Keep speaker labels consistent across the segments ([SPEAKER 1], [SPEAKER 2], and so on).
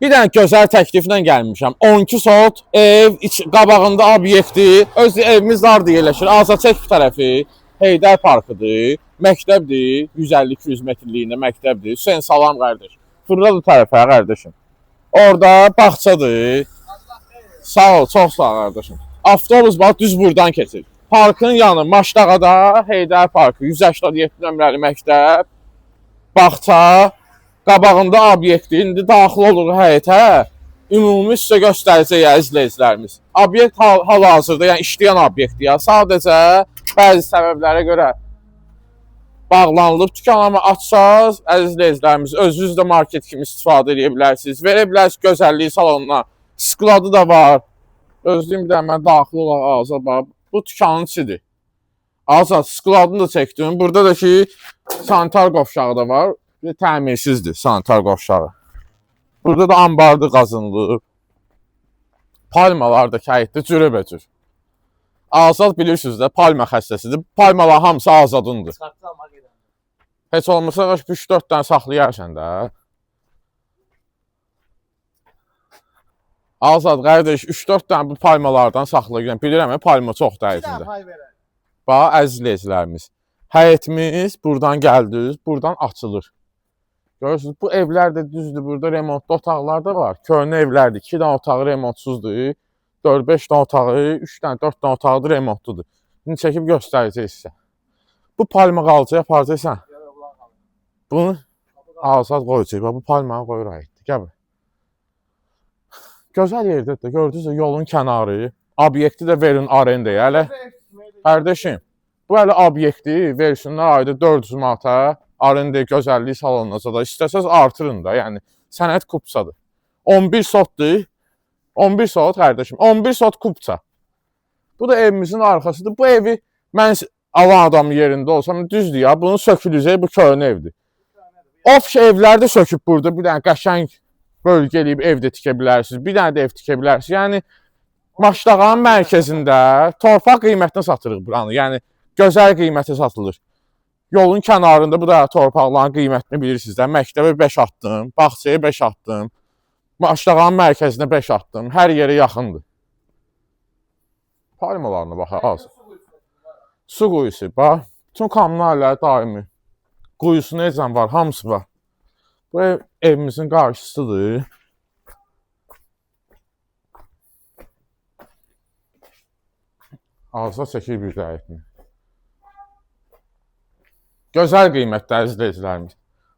[SPEAKER 1] Bir dənə gözəl təkliflə gəlmişəm. 12 sot ev, qabağında obyekti, öz evimiz harda yerləşir? Azadçək bu tərəfi, Heydər Parkıdır, məktəbdir, 150-200 metrliyində məktəbdir. Hüseyn salam qardaş. Fırla bu tərəfə qardaşım. Orada bağçadır. Sağ ol, çox sağ ol qardaşım. Avtobus bax düz buradan keçir. Parkın yanı Maşdağada Heydər Parkı, 187 nömrəli məktəb, bağça, qabağında obyekti. İndi daxil olur həyətə. Ümumi sizə göstərəcək əziz izləyicilərimiz. Obyekt hal-hazırda, yəni işləyən obyektdir ya. Sadəcə bəzi səbəblərə görə bağlanılıb dükan, amma açsaz əziz izləyicilərimiz özünüz də market kimi istifadə edə bilərsiniz. Verə bilərsiniz gözəllik salonuna. Skladı da var. Özlüyüm bir dənə mən daxil olaq Azad bax. Bu dükanın içidir. Azad skladını da çəkdim. Burada da ki sanitar qovşağı da var. Bir də təmirsizdir sanitar qovşağı. Burada da ambardı qazınılıb. Palmalar da həyətdə cürəbəcür. Azad bilirsiniz də palma xəstəsidir. Palmalar hamısı Azadındır.
[SPEAKER 2] Çıxartdı amma gedən.
[SPEAKER 1] Heç olmasa 3-4 dənə saxlayarsan da. Azad qardaş 3-4 dənə bu palmalardan saxla. Yəni bilirəm palma çox
[SPEAKER 2] Bir dənə
[SPEAKER 1] dəyizində.
[SPEAKER 2] pay verər.
[SPEAKER 1] Bax əziz izləyicilərimiz. Həyətimiz buradan gəldiniz, buradan açılır. Görürsünüz, bu evlər də düzdür, burada remontlu otaqlar da var. Köhnə evlərdir. 2 dənə otağı remontsuzdur. 4-5 dənə otağı, 3 dənə, 4 dənə otağı da remontludur. İndi çəkib göstərəcək sizə. Bu palma qalacaq, aparacaqsan.
[SPEAKER 2] Gəl oğlan qalır.
[SPEAKER 1] Bunu Azad qoyacaq. Bax bu palmanı qoyur həyətdə. Gəl bura. Gözəl yerdədir. Gördünüz yolun kənarı. Obyekti də verin arendaya. Hələ qardaşım, bu hələ obyekti versinlər ayda 400 manata arendaya gözəllik salonuna da. İstəsəz artırın da. Yəni sənəd kupçadır. 11 sotdur. 11 sot qardaşım. 11 sot kupça. Bu da evimizin arxasıdır. Bu evi mən alan adam yerində olsam düzdür ya. Bunun söküləcəyi bu köhnə evdir. Ofş evlər də söküb burada bir dənə qəşəng bölgə eləyib ev də tikə bilərsiniz. Bir dənə də ev tikə bilərsiniz. Yəni Maşdağanın mərkəzində torpaq qiymətinə satırıq buranı. Yəni gözəl qiymətə satılır. Yolun kənarında bu da torpaqların qiymətini bilirsiniz də. Məktəbə 5 addım, bağçaya 5 addım, Maşdağanın mərkəzinə 5 addım. Hər yerə yaxındır. Palmalarına bax az. Su quyusu, bax. Bütün kommunallər daimi. Quyusu necə var, hamısı var. Bu ev evimizin qarşısıdır. Azad çəkir bir də həyətini. Gözəl qiymətdə əziz izləyicilərimiz.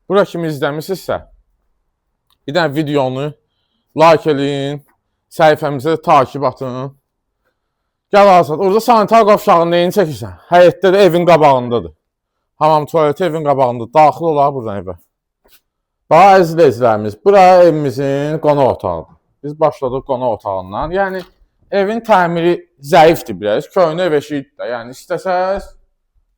[SPEAKER 1] Bura kimi izləmisinizsə, bir dənə videonu like eləyin, səhifəmizə də takip atın. Gəl Azad, orada sanitar qovşağının neyini çəkirsən? Həyətdə də evin qabağındadır. Hamam tualeti evin qabağında. Daxil olar buradan evə. Bax əziz izləyicilərimiz, bura evimizin qonaq otağıdır. Biz başladıq qonaq otağından. Yəni evin təmiri zəifdir biraz. Köhnə ev eşiyidir də. Yəni istəsəz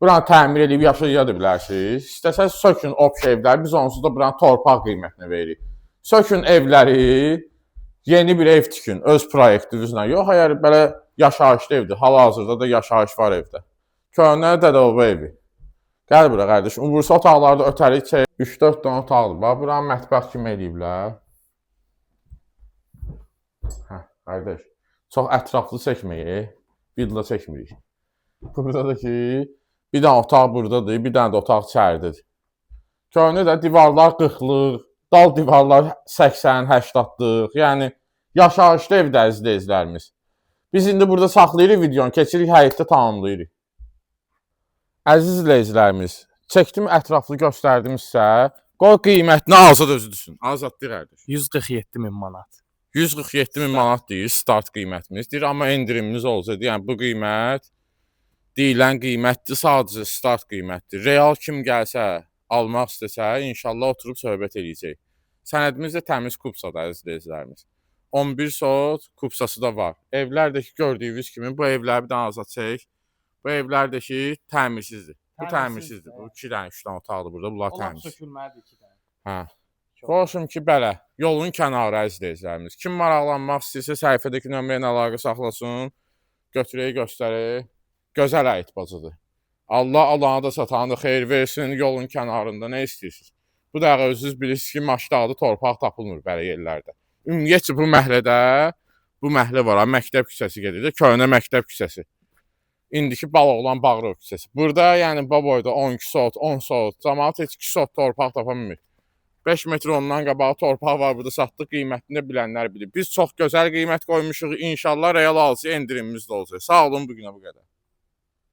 [SPEAKER 1] buranı təmir edib yaşaya da bilərsiniz. İstəsəz sökün opş evləri, biz onsuz da buranı torpaq qiymətinə veririk. Sökün evləri, yeni bir ev tikin öz proyektinizlə. Yox, əgər belə yaşayışlı evdir. Hal-hazırda da yaşayış var evdə. Köhnə dədə-baba evi. Gəl bura qardaşım. Burası otaqlarda ötəri çək. 3-4 dənə otaqdır. Bax, buranı mətbəx kimi eləyiblər. Hə, qardaş. Çox ətraflı çəkməyik. Video çəkmirik. Burada da ki, bir dənə otaq buradadır, bir dənə də otaq içəridədir. Köhnə də divarlar 40-lıq, dal divarlar 80-80-lıq. Yəni yaşayışlı evdə əziz izləyicilərimiz. Biz indi burada saxlayırıq videonu, keçirik həyətdə tamamlayırıq. Əziz izləyicilərimiz, çəkdim ətraflı göstərdim sizə. Qoy qiymətini Azad özü düşsün. Azad deyir qardaş.
[SPEAKER 2] 147 min manat.
[SPEAKER 1] 147 min manat deyir start qiymətimiz. Deyir amma endirimimiz olacaq. Yəni bu qiymət deyilən qiymətdir, sadəcə start qiymətdir. Real kim gəlsə, almaq istəsə, inşallah oturub söhbət eləyəcək. Sənədimiz də təmiz kupçadır əziz izləyicilərimiz. 11 sot kupçası da var. Evlər də ki gördüyünüz kimi bu evləri bir dənə azad çək. Bu evlər də ki təmirsizdir. Bu təmirsizdir. Bu 2 dənə, 3 dənə otaqdır burada. Bunlar
[SPEAKER 2] Onlar
[SPEAKER 1] təmiz.
[SPEAKER 2] sökülməlidir 2 dənə.
[SPEAKER 1] Hə. Qoşum ki, belə, yolun kənarı əziz izləyicilərimiz. Kim maraqlanmaq istəyirsə səhifədəki nömrə ilə əlaqə saxlasın. Götürək, göstərək. Gözəl həyət bacıdır. Allah alana da satana da xeyir versin yolun kənarında nə istəyirsiniz? Bu dəqiqə özünüz bilirsiniz ki, Maşdağda torpaq tapılmır belə yerlərdə. Ümumiyyətcə bu məhəllədə bu məhəllə var, ha, məktəb küçəsi gedir də, köhnə məktəb küçəsi. İndiki Baloğlan Bağırov küçəsi. Burada yəni Baboyda 12 sot, 10 sot, camaat heç 2 sot torpaq tapa bilmir. 5 metr ondan qabağı torpaq var burada satdıq, qiymətini də bilənlər bilir. Biz çox gözəl qiymət qoymuşuq. İnşallah real alıcı endirimimiz də olacaq. Sağ olun, bu günə bu qədər.